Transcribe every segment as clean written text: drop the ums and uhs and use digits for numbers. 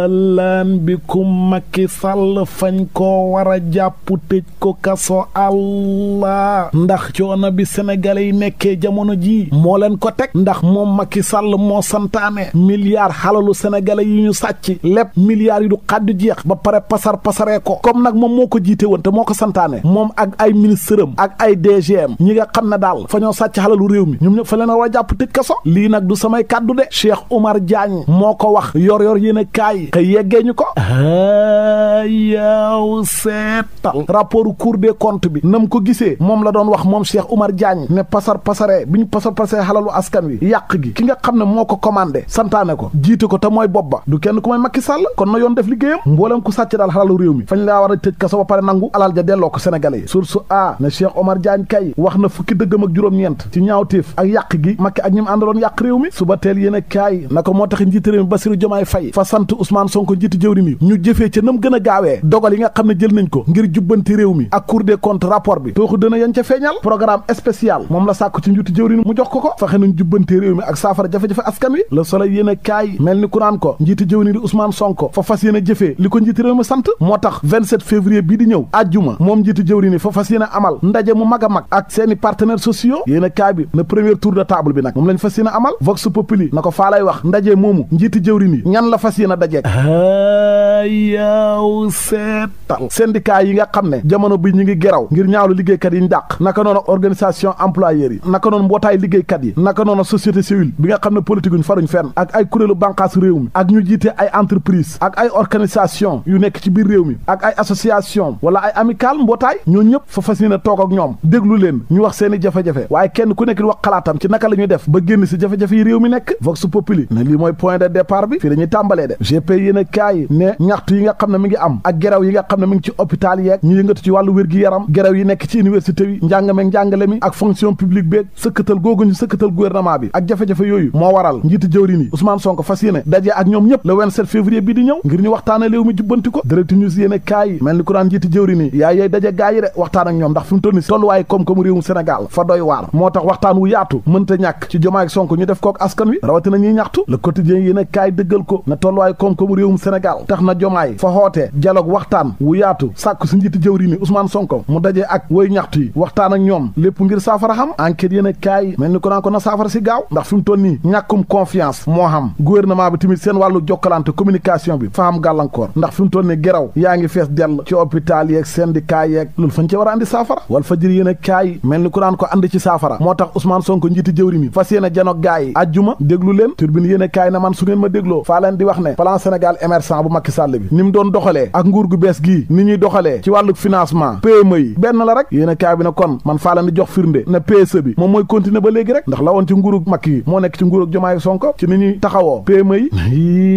lan bi ku Macky Sall fañ koo war a jàpp tëj ko kaso Allah ndax coono bi sénégalais yi nekkee jamono jii moo leen ko teg ndax moom Macky Sall moo santaane milliards xalalu sénégalais yi ñu sàcc lépp milliards yi du xaddu jeex ba pare pasaree ko comme nag moom moo ko jiite woon te moo ko santaane moom ak ay ministre am ak ay DGM ñi nga xam ne daal fa ñoo sàcc xalalu réew mi ñoom ñëpp fa leen war a jàpp tëj kaso lii nag du samay kàddu de Cheikh Oumar Diagne moo ko wax yor yéen a kaay xëy yeggee ñu ko yaw seetal rapport Cour des comptes bi nam ko gisee moom la doon wax moom Cheikh Oumar Diagne ne pasaree bi ñu pasaree xalalu askan wi yàq gi ki nga xam ne moo ko commandé santaane ko jiite ko te mooy bopp ba du kenn ku may Macky Sall kon na yoon def liggéeyam mboolem ku sàcc daal xalalu réew mi fañ laa war a tëj kaso ba pare nangu alal ja delloo ko sénégalais yi source a ne Cheikh Oumar Diagne kay wax na fukki dëggam ak juróom-ñeent ci ñaawteef ak yàq gi Macky ak ñi mu àndaloon yàq réew mi suba teel yéen a kaay na ko moo tax njiite réew mi Bassirou Diomaye Faye fa sant Ousmane Sonko njiite jëwriñ yi ñu jëfee ca nam gën a gaawee dogal yi nga xam ne jël nañ ko ngir jubbanti réew mi ak Cour des comptes rapport bi tooxu dina yan ca feeñal programme spécial moom la sàkku ci njiitu jëwriñ mu jox ko fexe nañ jubbanti réew mi ak saafara jafe-jafe askan wi Le Soleil yéen a kaay mel ni ku naan ko njiite jëwriñ di Ousmane Sonko fa fas yéen a jëfee li ko njiite réew mi sant moo tax 27 février bii di ñëw àjjuma moom njiite jëwriñ yi fa fas yéen a amal ndaje mu mag a mag ak seeni partenaires sociaux yéen a kaay bi na premier tour de table bi nag moom lañ fas yéen a amal Vox Populi na ko faa lay wax ndaje moomu njiite jëwriñ yi ñan la fas yéen a dajeek yaw seetal syndicat yi nga xam ne jamono bi ñu ngi geraw ngir ñaawlu liggéeykat yi ñu dàq naka noonu organisation employeurs yi naka noonu mbootaay liggéeykat yi naka noonu société civile bi nga xam ne politique uñ faruñ fenn ak ay kuréelu bànqaasu réew mi ak ñu jiite ay entreprise ak ay organisation yu nekk ci biir réew mi ak ay association wala ay amical mbootaay ñoo ñëpp fa fas yéene toog ak ñoom déglu leen ñu wax seeni jafe-jafe waaye kenn ku nekk di wax xalaatam ci naka la ñuy def ba génn si jafe-jafe yi réew mi nekk Vox Populi ne lii mooy point de départ bi fii dañuy tàmbalee de GP yéen a kaay ne ñaxtu yi nga xam ne mi ngi am ak gerew yi nga xam ne mi ngi ci hôpital yeeg ñu yëngatu ci wàllu wér-gi-yaram gerew yi nekk ci université yi njàngale mi ak fonction publique beeg sëkkatal googu ñu sëkkatal gouvernement bi ak jafe-jafe yooyu moo waral njiiti jëwriñ yi Ousmane Sonko fas yéene daje ak ñoom ñëpp le 27 février bi di ñëw ngir ñu waxtaane réew mi jubbanti ko Direct News yéen a kaay mel ni ku naan njiiti jëwriñ yi yaa yey daje gaa yi de waxtaan ak ñoom ndax fi mu toll ni si tolluwaaye koom-koomu réewum Sénégal fa doy waar moo tax waxtaan wu yaatu mënta ñàkk ci Diomaye ak Sonko ñu def kook askan wi rawatina ñuy ñaxtu Le Quotidien yéen a kaay dëggal ko na tolluwaaye koom-koomu réewum Sénégal tax na Diomaye fa xoote dialogue waxtaan wu yaatu sàkku si njiiti jëwriñ yi Ousmane Sonko mu daje ak woy ñaxtu yi waxtaan ak ñoom lépp ngir saafara xam enquête yéen a kaay mel ni ko naan ko na saafara si gaaw ndax fi mu toll nii ñàkkum confiance moo xam gouvernement bi tamit seen wàllu jokkalante communication bi fa am gàllankoor ndax fi mu toll nii geraw yaa ngi fees dell ci hôpital yeeg syndicat yeeg loolu fañ ci war a andi saafara wal fajir yéen a kaay mel ni ko naan ko andi ci saafara moo tax Ousmane Sonko njiiti jëwriñ yi fas yéen a janoog gaa yi ajjuma déglu leen turbine yéen a kaay na man su ngeen ma dégloo faa leen di wax ne plan Sénégal émergent bu Macky Sall bi ni mu doon doxalee ak nguur gu bees gii ni ñuy doxalee ci wàllu financement PME yi benn la rek yéen a kaay bi ne kon man faa leen di jox firnde ne PSE bi moom mooy continuer ba léegi rek ndax la woon ci nguurug Macky yi moo nekk ci nguurug Diomaye Sonko ci ni ñuy taxawoo PME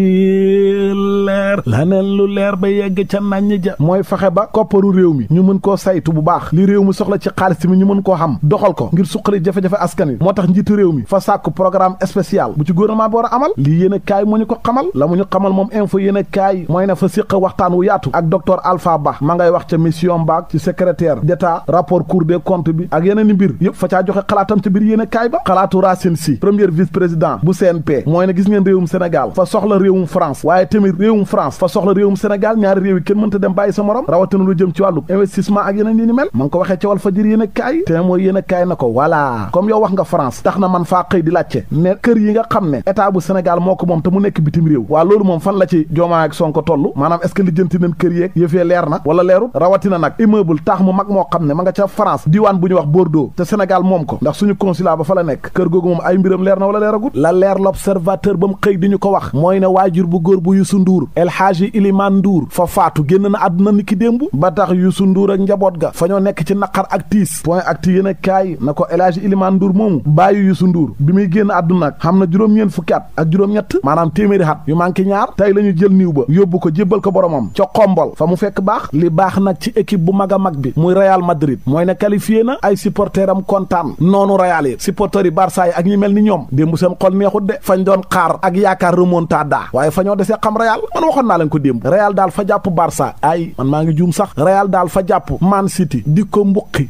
yi leer la neen lu leer ba yegg ca naññ ja mooy fexe ba kopparu réew mi ñu mën koo saytu bu baax li réew mi soxla ci xaalis mi ñu mën koo xam doxal ko ngir suqali jafe-jafe askan wi moo tax njiitu réew mi fa sàkk programme spécial bu ci gouvernement bi war a amal lii yéen a kaay moo ñu ko xamal la mu ñu xamal moom info yéen a kaay mooy na fa séq waxtaan wu yaatu ak docteur Alpha Ba ma ngay wax ca mission mbaag ci secrétaire d'état rapport Cour des comptes bi ak yeneen i mbir yëpp fa caa joxe xalaatam ci biir yéen a kaay ba xalaatu Racine Sy premier vice président bu CNP mooy ne gis ngeen réewum Sénégal fa soxla réewum France waaye tamit réewum France fa soxla réewum Sénégal ñaari réew yi kenn mënta dem bàyyi sa morom rawatina lu jëm ci wàllu investissement ak yeneen yi ni mel ma ngi ko waxee ca wal fajir yéen a kaay te mooy yéen a kaay na ko voilà comme yow wax nga France tax na man faa xëy di laajte ne kër yi nga xam ne état bu Sénégal moo ko moom te mu nekk bitim réew waa loolu moom fan la ci Diomaye ak Sonko toll maanaam est-ce que lijjanti nañ kër yeeg yëfee leer na wala leerul rawatina nag immeuble taax mu mag moo xam ne ma nga ca France diwaan bu ñu wax Bordeaux te Sénégal moom ko ndax suñu consulat ba fa la nekk kër googu moom ay mbiram leer na wala leeragut la leer l'observateur ba mu xëy di ñu ko wax mooy ne waajur bu góor bu Youssou Ndour El Hadji Iliman Ndour fa faatu génn na àdduna ni ki démb ba tax Youssou Ndour ak njaboot ga fa ñoo nekk ci naqar ak tiis point actu yéen a kaay na ko El Hadji Iliman Ndour moomu bàyyi Youssou Ndour bi muy génn àdduna nag xam na juróom-ñeent fukki at ak juróom-ñett maanaam téeméeri at yu manqué ñaar tey la ñu jël niiw ba yóbbu ko jébbal ko boromam ca xombol fa mu fekk baax li baax nag ci équipe bu mag a mag bi muy Real Madrid mooy ne qualifié na ay supporteram kontaan noonu Real yi supporters yi Barça yi ak ñi mel ni ñoom démb seen xol neexut de fañ doon xaar ak yaakaar remontada waaye fa ñoo desee xam Real man waxoon naa leen ko démb. Real daal fa jàpp Barça ay man maa ngi juum sax. Real daal fa jàpp Man City di ko mbuqi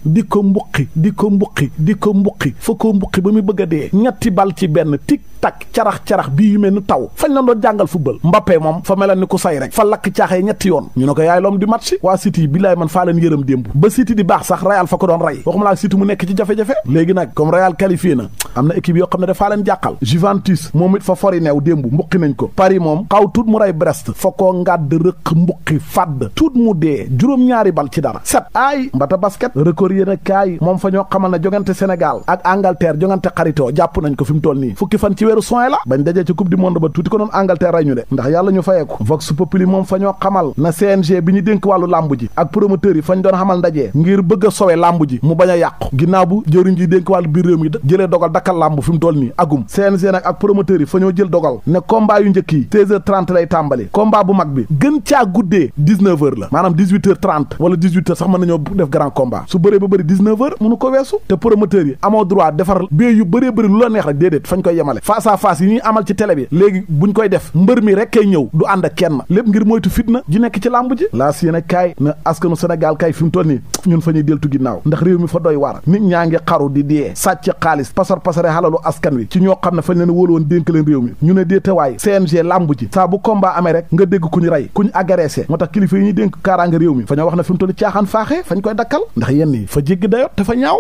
fa ko mbuqi ba muy bëgg a dee ñetti bal ci benn tic tac carax bii yu mel ni taw fañ la doon jàngal football. Mbappé moom fa melan ni ku say rek fa lakk caaxee ñetti yoon ñu ne ko yaay l'homme du match. waa City bilaay man faa leen yërëm démb ba City di baax sax Real fa ko doon rey waxuma laa City mu nekk ci jafe-jafe. léegi nag comme Real qualifié na am na équipe yoo xam ne dafaa leen jàqal. Juventus moom it fa fori neew démb mbuqi nañ ko. Paris moom xaw tuut mu rey Brest fa koo ngàdd rëq mbuqi fàdd tuut mu dee juróom-ñaari bal ci dara set ay mbata basket record yéen a kaay moom fa ñoo xamal na jogante Sénégal ak Angleterre jogante xaritoo jàpp nañ ko fi mu toll nii fukki fan ci weeru juin la bañ dajee ci coupe du monde ba tuuti ko noon Angleterre ray ñu de ndax yàlla ñu fayeeku Vox Populi moom fa ñoo xamal na CNG bi ñu dénk wàllu làmb ji ak promoteurs yi fañ doon xamal ndajee ngir bëgg a sowe làmb ji mu bañ a yàqu ginnaaw bu jëriñ ji dénk wàllu biir réew mi jëlee dogal dakkal làmb fi mu toll nii agum CNG nag ak promoteurs yi fa ñoo jël dogal ne combat yu njëkk yi 16h30 lay tàmbali combat bu mag bi gën caa guddee 19h la maanaam 18h30 wala 18h sax mën nañoo def grand combat su bëree ba bëri 19h mënu ko weesu te promoteurs yi amoo droit defar bee yu bëree bëri lu la neex rek déedéet fañ koy yemale face à face yi ñuy amal ci télé bi léegi buñ koy def mbër mi rek kay ñëw du ànd ak kenn lépp ngir moytu fitna ji nekk ci làmb ji laas yéen a kaay na askanu Sénégal kay fi mu toll nii ñun fa ñuy deltu ginnaaw ndax réew mi fa doy war nit ñaa ngi xaru di dee sàcc xaalis pasare xalalu askan wi ci ñoo xam ne fañ leen wóolu woon dénk leen réew mi ñu ne déetewaay CNG làmb ji saa bu combat amee rek nga dégg ku ñu rey ku ñu agressé moo tax kilifa yi ñuy dénk kaaraange réew mi fa ñoo wax ne fi mu toll caaxaan faaxee fañ koy dakkal ndax yenn yi fa jéggi dayot te fa ñaaw